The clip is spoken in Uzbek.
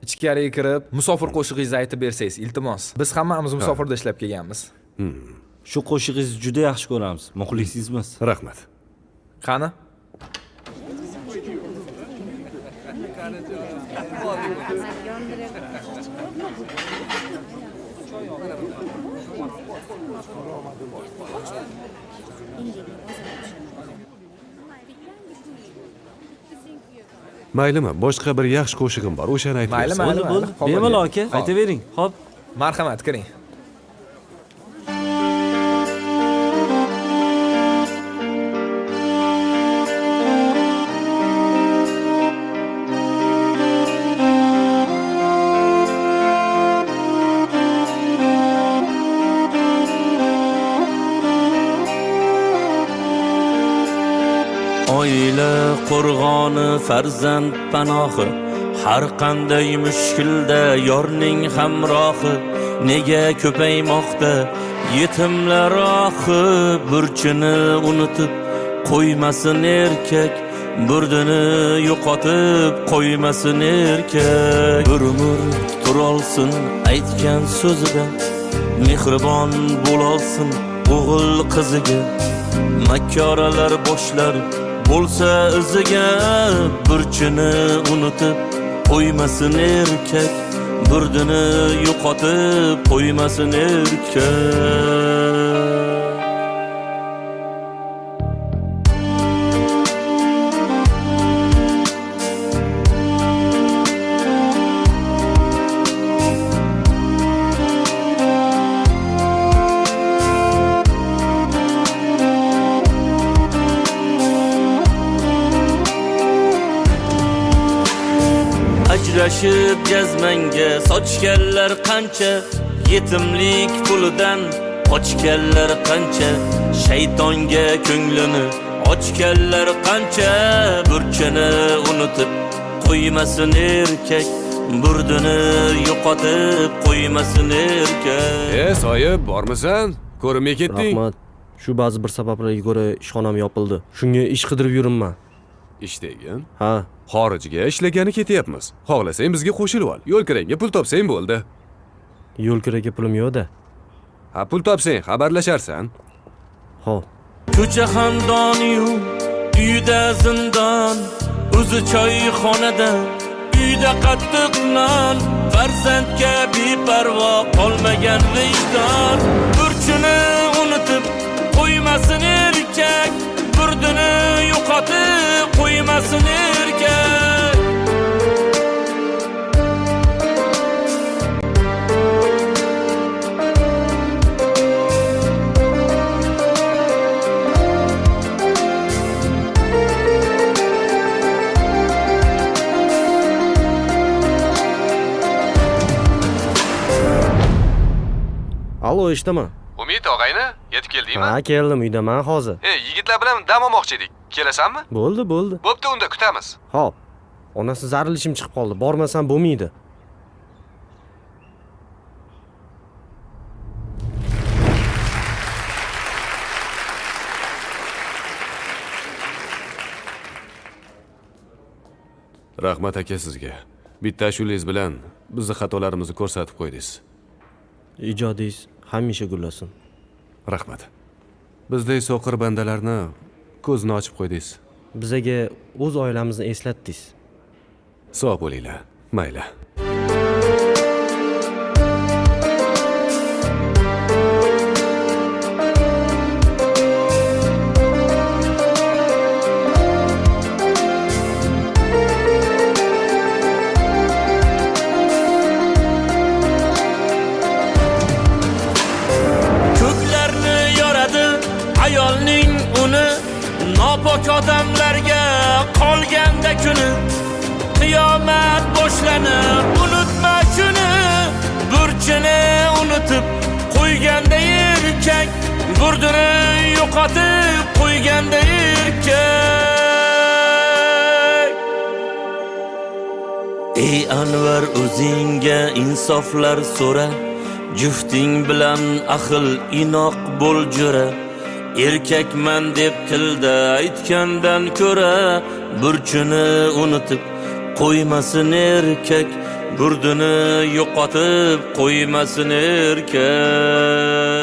Ichkariga kirib, musofir qo'shig'ingizni aytib bersangiz, iltimos. Biz hammamiz musofirda ishlab kelganmiz. Shu qo'shig'ingizni juda yaxshi ko'ramiz. Muxlisingizmiz. Rahmat. Qani? Maylimi, boshqa bir yaxshi qo'shig'im bor, o'shani aytib Mayli, bersam. mayli. Bo'ldi, bo'ldi. Xo'p, Bemalol aka, xo'p. aytavering. Xo'p. Marhamat, kiring. Oila qo'rg'oni, farzand panohi, har qanday mushkulda yorning hamrohi. Nega ko'paymoqda yetimlar ohi? Burchini unutib qo'ymasin erkak, burdini yo'qotib qo'ymasin erkak. Bir umr turolsin aytgan so'zida, mehribon bo'lolsin o'g'il qiziga. Makkoralar boshlar bo'lsa iziga, burchini unutib qo'ymasin erkak, burdini yo'qotib qo'ymasin erkak. Ajrashib jazmanga sochganlar qancha, yetimlik pulidan qochganlar qancha, shaytonga ko'nglini ochganlar qancha. Burchini unutib qo'ymasin erkak, burdini yo'qotib qo'ymasin erkak. E, soyib, bormisan? Ko'rinmay ketding. Rahmat. Shu ba'zi bir sabablarga ko'ra ishxonam yopildi. Shunga ish qidirib yuribman. Ish degin. Ha, Xorijga ishlagani ketyapmiz. Xohlasang bizga qo'shilib ol. Yo'l kirangga pul topsang bo'ldi. Yo'l kiraga pulim yo'q-da. Ha, pul topsang xabarlasharsan. Xo'p. Ko'cha xandoniyu uyda zindon, o'zi choyxonada, uyda qattiq non. Farzandga beparvo qolmagan vijdon. Burchini unutib qo'ymasin erkak, burdini yo'qotib qo'ymasin erkak. Allo, eshitaman. Umid og'ayni, yetib keldingmi? Ha, keldim, uydaman hozir. E, yigitlar bilan dam olmoqchi edik. Kelasanmi? Bo'ldi, bo'ldi. Bo'pti, unda kutamiz. Xo'p. Onasi zaril ishim chiqib qoldi. Bormasam bo'lmaydi. Rahmat aka sizga. Bitta ashulangiz bilan bizni xatolarimizni ko'rsatib qo'ydingiz. Ijodingiz hamisha gullasin. Rahmat. Bizday so'qir bandalarni ko'zini ochib qo'ydingiz. Bizaga o'z oilamizni eslatdingiz. Sog' bo'linglar. Mayli. Ko'klarni yoradi ayolning uni, nopok odamlarga qolganda kuni. Qiyomat boshlanib, unutma shuni, burchini unutib qo'yganda erkak, burdini yo'qotib qo'yganda erkak. Ey Anvar, o'zingga insoflar so'ra, jufting bilan ahil inoq bo'l jo'ra. Erkakman deb tilda aytgandan ko'ra, burchini unutib qo'ymasin erkak, Burdini yo'qotib qo'ymasin erkak.